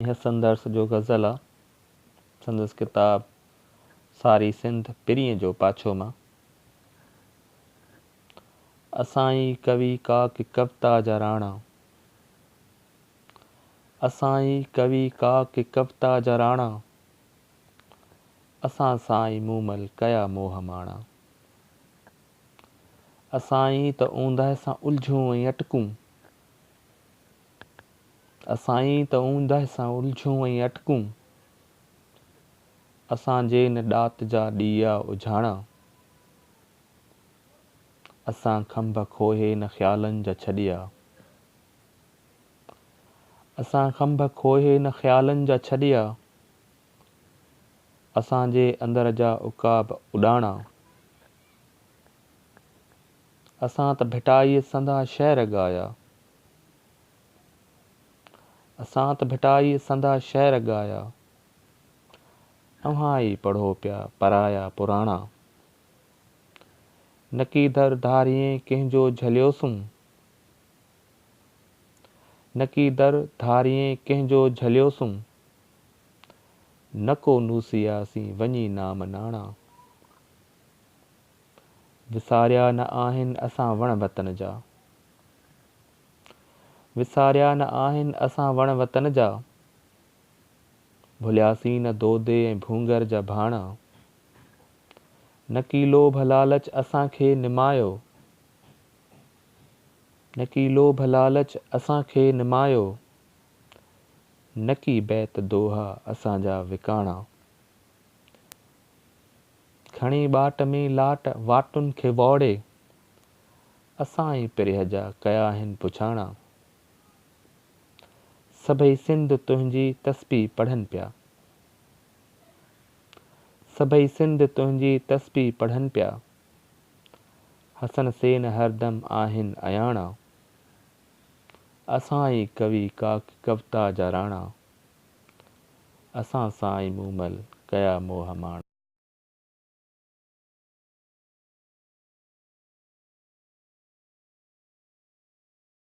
حسن درس جو غزل آ، سندس ڪتاب ساري سنڌ پرينء جو پاڇو مان. اسان ئي ڪوي ڪاڪ ڪوتا جا راڻا، اسان ئي ڪوي ڪاڪ ڪوتا جا راڻا، اسان سان ئي مومل ڪيا موهه ماڻا. اسان ئي ته اوندهه سان الجهون ۽ اٽڪون، اسان ئي ته اوندهه سان الجهون ۽ اٽڪون، اسان جي نه ڏات جا ڏيئا اجهاڻا. اسان کنڀ کوهي نه خيالن جا ڇڏيا، اسان کنڀ کوهي نه خيالن جا ڇڏيا، اسان جي اندر جا عقاب اڏاڻا. اسان ته ڀٽائيء سندا شعر ڳايا، اسان ته ڀٽائيء سندا شعر ڳايا، اوهان ئي پڙهو پيا پرايا پراڻا. نڪي در ڌاريين ڪنهن جو جهليوسون، نڪي در ڌاريين ڪنهن جو جهليوسون، نڪو نوسياسين وڃي نام ناڻا. وساريا نه آهن اسان وڻ وطن جا، وساريا نه آهن اسان وڻ وطن جا، ڀلياسين نه دودي ۽ ڀونگر جا ڀاڻا. نڪي لوڀ لالچ اسان کي نمايو، نڪي لوڀ لالچ اسان کي نمايو، نڪي بيت دوها اسان جا وڪاڻا. کڻي ٻاٽ ۾ لاٽ واٽن کي ووڙي، اسان ئي پرينء جا ڪيا آهن پڇاڻا. سڀئي سنڌ تنهنجي تسبيح پڙهن پيا، سڀئي سنڌ تنهنجي تسبيح پڙهن پيا، حسن سين هردم آهن اياڻا. اسان ئي ڪوي ڪاڪ ڪوتا جا راڻا، اسان سان ئي مومل ڪيا موهه ماڻا.